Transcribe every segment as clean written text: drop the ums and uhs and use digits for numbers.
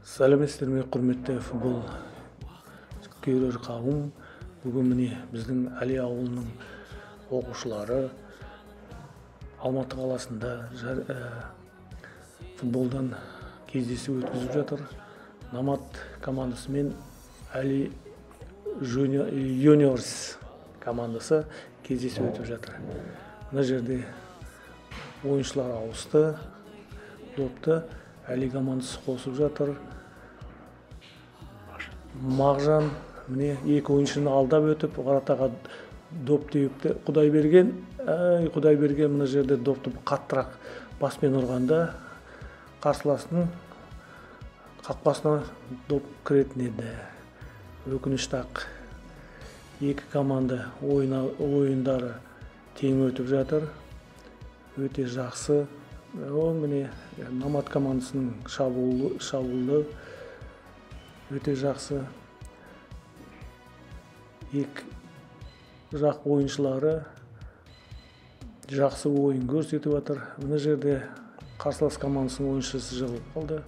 Сәлеметсіздер ме, құрметті футбол сүйер қауым. Бүгін міне біздің Әли ауылының оқушылары Алматы қаласында футболдан кездесу өткізіп жатыр. Номад командасы мен Әли Юниорс командасы кездесу өтіп жатыр. Мына жерде ойыншылар ауысты, допты Әли командасы қосып жатыр. Мағжан міне екі ойыншыны алдап өтіп, воротаға доп теуіпті. Құдайберген, әй, Құдайберген мына жерде допты қаттырақ баспен ұрғанда қарсыласының қақпасына доп кіретін еді. Өкінішті-ақ, екі команда ойындары тең өтіп жатыр. Өте жақсы. О, міне Номад командасының шабуылы өте жақсы. Екі жақ ойыншылары жақсы ойын көрсетіп жатыр. Мына жерде қарсылас командасының ойыншысы жығылып қалды.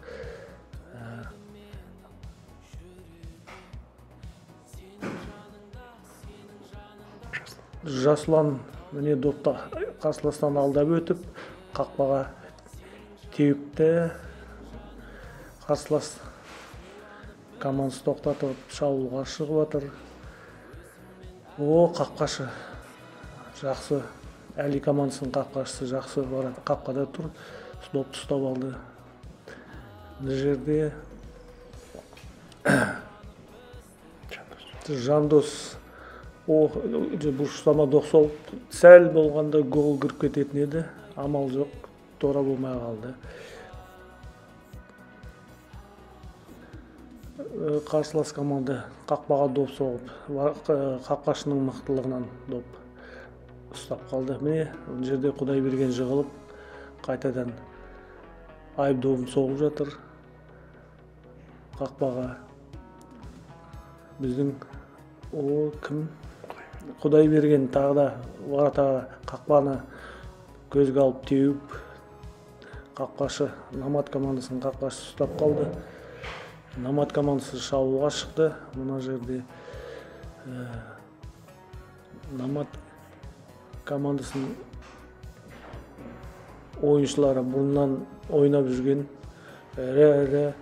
Жасұлан міне допты қарсыластан алдап өтіп, қақпаға теуіпті. Қарсылас командасы тоқтатып шабуылға шығып жатыр. О, қақпашы жақсы. Әли командасының қақпашысы жақсы барады, қақпада тұр, допты ұстап алды. Мына жерде Жандос, о, бұрыштама доқ соғып, сәл болғанда гол кіріп кететін еді. Амал жоқ, тура болмай қалды. Қарсылас команда қақпаға доп соғып, қақпашының мықтылығынан доп ұстап қалды. Міне, мына жерде Құдайберген жығылып, қайтадан айып добын соғып жатыр қақпаға. Біздің о, кім? Құдайберген тағы да воротаға қақпаны көзге алып теуіп, қақпашы Номад командасының қақпашысы ұстап қалды. Номад командасы шабуылға шықты. Мына жерде Номад командасының ойыншылары бұрыннан ойнап жүрген ірі-ірі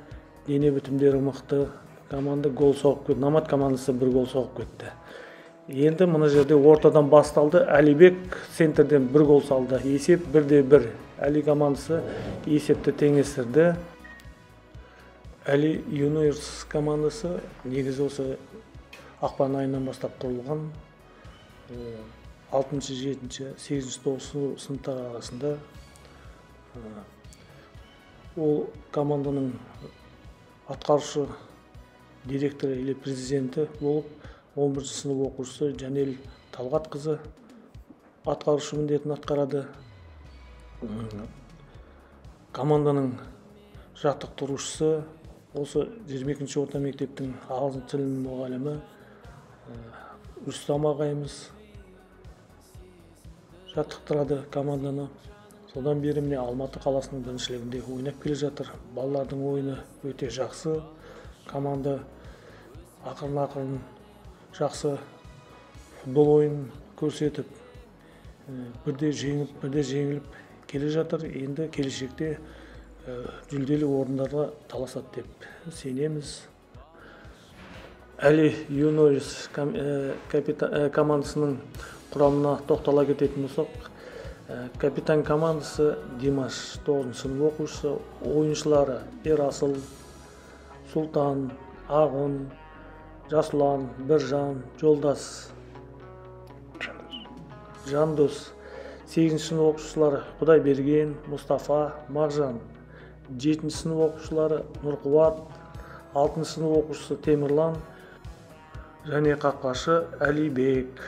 дене бітімдері мықты команда гол соғып кетті. Номад командасы бір гол соғып кетті. Енді мына жерде ортадан басталды. Әлібек центрден бір гол салды. Есеп 1-1. Әли командасы есепті теңестірді. Әли Юниорс командасы негізі осы ақпан айынан бастап құрылған. 6-шы, 7-ші, 8-ші, 9-шы сыныптар арасында. Ол команданың атқарушы директоры или президенті болып 11-ші сынып оқушысы Жанел Талғатқызы атқарушы міндетін атқарады. Команданың жаттықтырушысы осы 22-ші орта мектептің ағылшын тілінің мұғалімі Рүстам ағайымыз жаттықтырады команданы. Содан бері міне Алматы қаласының біріншілігінде ойнап келе жатыр. Балалардың ойыны өте жақсы. Команда ақырын-ақырын жақсы футбол ойынын көрсетіп, бірде жеңіп, бірде жеңіліп келе жатыр. Енді келешекте жүлделі орындарға таласады деп сенеміз. Әли Юниорс командасының құрамына тоқтала кететін болсақ, капитан командасы Димаш, 9-шы сынып оқушысы, ойыншылары Ерасыл, Сұлтан, Ағын, Жасұлан, Біржан, Жолдас, Жандос. 8-ші сынып оқушылары Құдайберген, Мұстафа, Мағжан. 7-ші сынып оқушылары Нұрқуат, 6-шы сынып оқушысы Темірлан және қақпашы Әлибек.